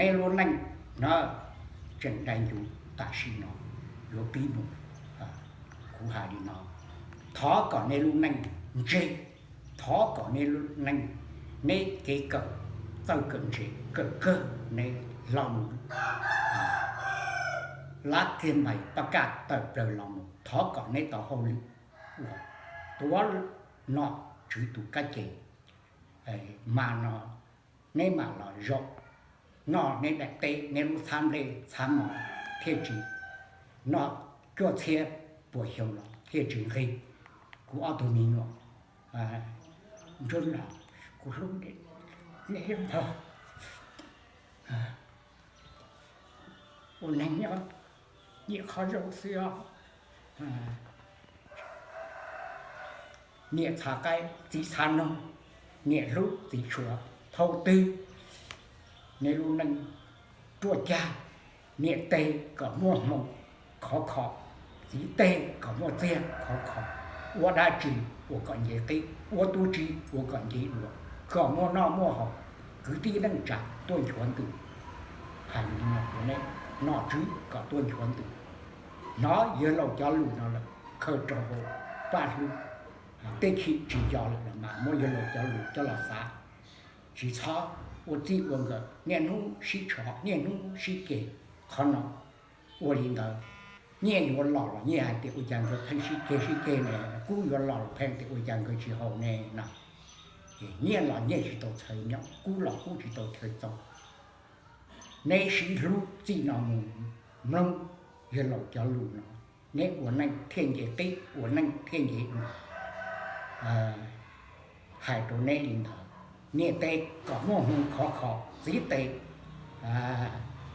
Neb lub neej no tseem dai ncuv tam sim no yuav pib mus. Kuv hais li no, thov kom neb lub neej ntseg, thov kom neb lub neej, neb kev kawm txawj kawm ntse kawm kawg, neb hlo mus lab kiag mais pab kaj tawm plaws los mus, thov kom neb tau hauj lwm uas tuav nom tswv tus kab ces mas no neb mam los zaum noj neb daim teb, neb lub txhab nplej txhab mov thiaj tsis noj cuaj txhiab puas xyoo los thiaj tsis nqig. Kuv ob tug me nyuam Ntsuab Nram, kuv hlub nej, nej yeej pab ua neeg nyob ib qho zoo xwb os. Niam txhav qaib txiv txhav noog, niam hlub txiv tshua, thaum twg neb lub neej ruaj cag, niam teg kom muaj hmoo khov kho, txiv teg kom muaj txiag khov kho, ua dab tsi ua kom nce qib, ua tu tsi ua kom nce dua, kom muaj noj muaj haus, kwv tij neej tsa tuaj nchuav ntws. Hais li no rau neb, nom tswv kom tuaj nchuav ntws. Hnov yawg laus cov lus no lawm, khaws rau hauv paj hlwb, tej chim tsis yog lawm los mas muab yawg laus cov lus coj los xav, tsis txhob ua txij ua nkawm, niaj hnub sib tshov, niaj hnub sib ceg. Qhov no ua li ntawd, nyiaj yuav los los nyiaj hais tias ua cas nkawd pheej sib ceg sib ceg ne, kub yuav los los pheej tias ua cas nkawd tsis haus ne no. Nyiaj los nyiaj tsis tau txhawv nyob, kub los kub tsis tau chaw txaus. Neb sib hlub txij no mus mloog yawg laus cov lus no, neb ua neej thiaj nce qib, ua neej thiaj nce dua. Hais rau neb li ntawd, niam tes kom muaj hmoo khov kho, txiv tes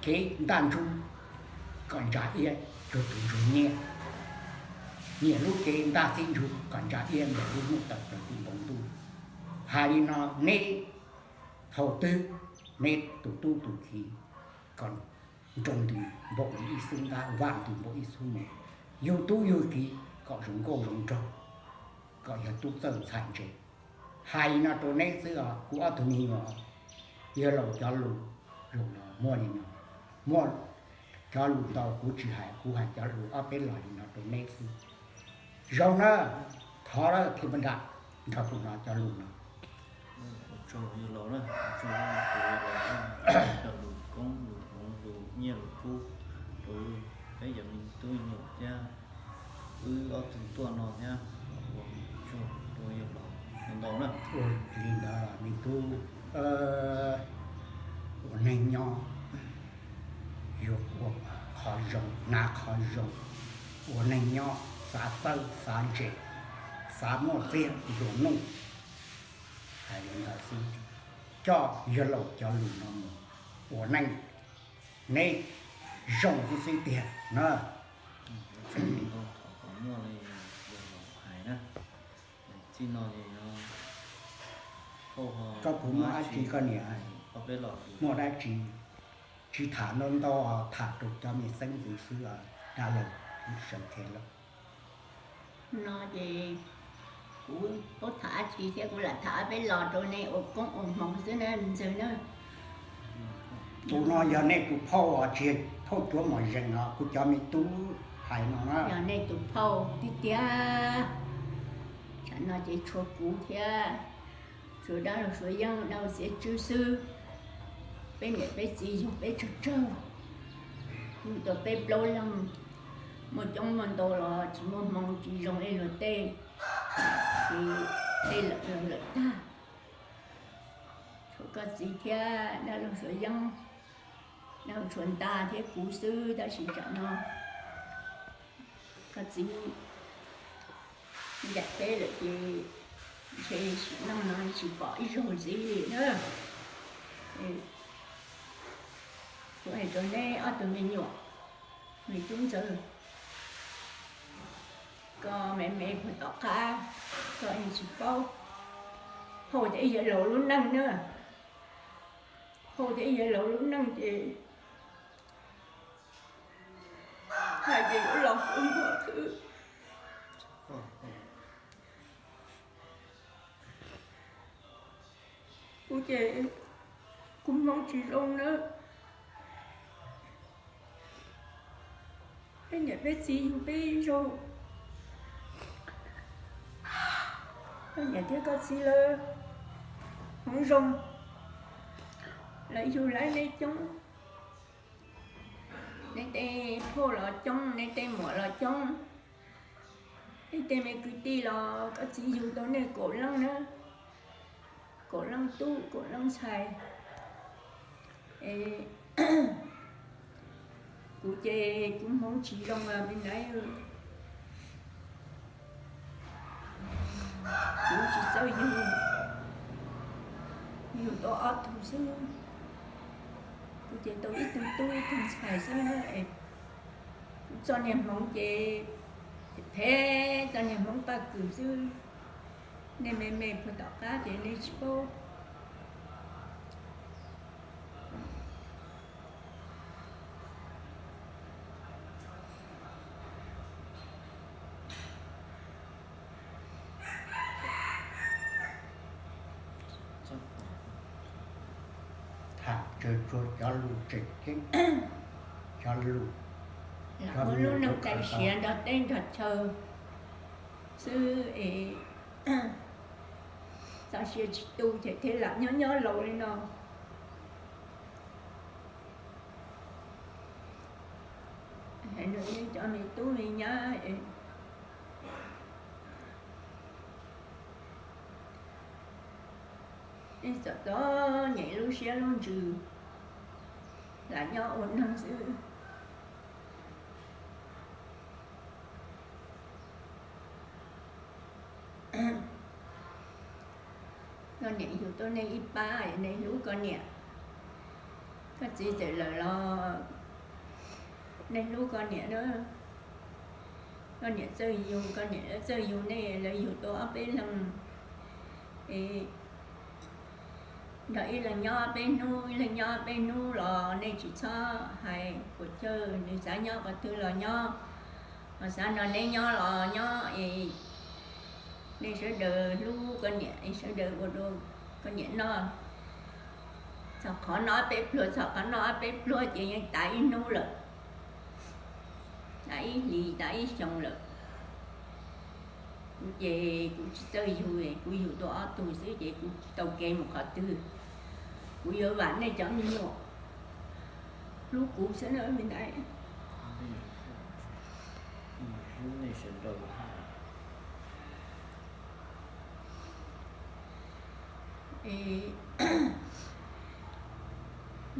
kev ntaj ntsug kom ntsa iab cuag tus ntsuag nyiaj, niam lub cev ntaj txib ntsug kom ntsa iab ntawm lub hnub tawm plaws tim npoo ntuj. Hais li no neb thaum twg neb tus tub tus kiv kom nroo ntws npaum li ib xub ntab, vam ntws npaum ib xub me, yug tub yug kiv kom zoo nkauj zoo nraug, kom yog tub txawj ntxhais ntse. Hais li no rau neb xwb os kuv ob tug me nyuam, yawg laus cov lus zoo no muaj li no, muaj cov lus ntau kuv tsis hais, kuv hais cov lus ob peb los li no rau neb xwb. Zoo na, thov thiaj nrog kuv hnov cov lus no. Ua tsaug yawg laus na, ua tsaug kuv cov lus koob lus hmoov lus nyiaj lus kub rau peb cov me tub me nyuam thiab wb ob tug tuaj no thiab, ua tsaug rau yawg laus ntau na. Ua li ntawd me tub, ua neeg nyob yuav ua qhov zoo hnav qhov zoo, ua neeg nyob xav txawj xav ntse, xav muaj txiag nplua nuj. Hais li ntawd xwb, coj yawg laus cov lus no mus ua neej, neb zoo xwb xwb tiag na. Koj puas muaj dab tsi koj niam? Muaj dab tsi? Tsis tham ntau ntau, tham rau cov me xeeb ntxwv xwb, dab laug sawv kev lawm. No ces kuv paub tham dab tsi thiab kuv lam tham ob peb los rau nej ua koob ua hmoov xwb na ntxawg na. Tus no yog nej tus phauj os, tsis yog phauj cuav mos zees os, kuv cov me tub hais no na. Yog nej tus phauj tiag tiag, tsam no ces tshuav kuv thiab, tshuav dab laug Suav Yeeb, dab laug Txiav Tswb xwb. Peb niam peb txiv yug peb tsawg tsawg, yug tau peb plaub leeg, muaj coob muaj ntau los tsis muaj hmoo tsis zoo li luag tej, ces tej lawm laus lawm tag. Tshuav koj txiv thiab dab laug Suav Yeeb, dab laug Tshuav Ntaj thiab kuv xwb, tab sis tsam no koj txiv ncaim teb lawm ces ntshe sim neej no tsis pom ib zaug ntxiv li na. Kuv hais rau neb ob tug me nyuam, me tub ntxawg, koj me me puag tom qab, koj yeej tsis paub, phauj thiab yawg laus lub neej na, phauj thiab yawg laus lub neej ces hais tias yuav los kuv npog xwb. Kuv ces kuv hmoov tsis zoo nawb, Peb niam peb txiv yug peb zoo, koj niam thiab koj txiv lawv hmoov zoo, lawv yug lawv nej coob, nej tej phauj los coob, nej tej muam los coob, nej tej me kwv tij los koj txiv yug tau nej kaum leej na, kaum leej tub kaum leej ntxhais. Kuv ces kuv hmoov tsis zoo li ntawd, kuv tsis txawj yug, yug tau ob tug xwb. Kuv ces tau ib tug tub ib tug ntxhais xwb na. Kuv txoj niag hmoov ces phem, txoj niag hmoov paj kws xwb. Nej me me puag tom qab ces nej tsis paub. Tham tsawg tsuag cov lus tseem ceeb, cov lus, muaj lub neej tais siav nrog teb nrog chaw xwb es txoj sia tsis tu ces thiaj lam nyob nyob laus li no. Cov me tub me nyab, nej txom txom nyem lub siab lub ntsws, lam nyob ua neeg xwb. Koj niam yug tau nej ib pab, nej hlub koj niam. Koj txiv txawm lawm los nej hlub koj niam na. Koj niam txawj yug, koj niam lawv txawj yug nej, lawv yug tau ob peb leeg es nrog ib leeg nyob peb hnub, ib leeg nyob peb hnub los nej tsis txhob hais puas chawj, nws xav nyob qhov twg los nyob, ho xav nrog neb nyob los nyob es nej sawv daws hlub koj niam, sawv daws ua rau koj niam noj. Txog qhov noj peb pluag, txog qhov noj peb pluag ces yeej tas ib hnub lawm, tas ib hlis tas ib xyoos lawm. Kuv ces kuv tsis txawj yug, kuv yug tau ob tug xwb ces kuv tsis tau kev mus qhov twg. Kuv yuav vam nej cov me nyuam hlub kuv xwb na me ntxhais.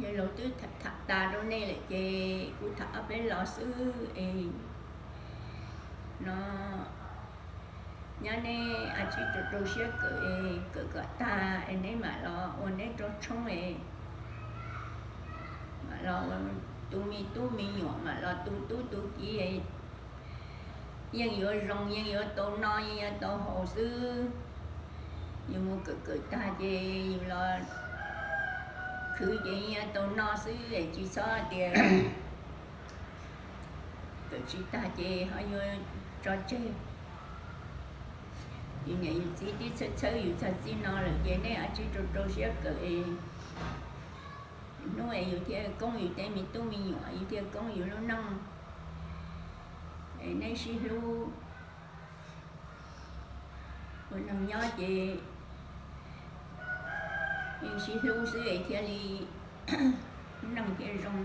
Yawg laus twb tham tas rau nej lawm ces kuv tham ob peb los xwb es no, nyob neb a tsib rau rau siab kawm es kawm kom tag es neb mam los ua neb rau tshoob es mam los ua tu me tub me nyuam, mam los tu tub tu kiv, yeej yuav zoo, yeej yuav tau noj, yeej yuav tau haus xwb. Yus mus kawm kawm tag ces yus los khwv ces yeej yuav tau noj xwb es tsis txhob tias kawm tsis tag ces ho yuav tso tseg. Yus niam yus txiv twb txhawb txhawb yus txog txij no lawm ces nej a tsib rau rau siab kawm es hnub es yus thiaj koob yus tej me tub me nyuam, yus thiaj koob yus lub neej. Es neb sib hlub ua neeg nyob ces yeej sib hlub xwb es thiaj li neej thiaj zoo.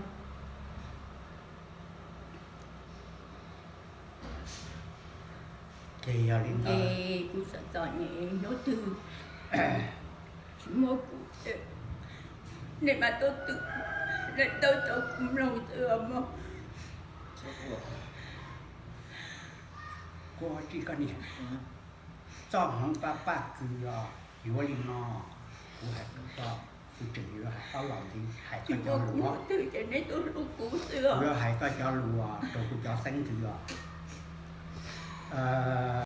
Ces yog li ntawd kuv txom txom nyem hnub twg tsis muaj kuv, nej mam tuaj twm, nej tau tau kuv mloog xwb os mog. Kuv ua tsis koj niam, txoj hmoov paj paj kws os, yuav li no, kuv hais, kuv tseem yuav hais qab los ntxiv hais koj cov lus, kuv yuav hais koj cov lus rau kuv cov xeeb ntxwv os.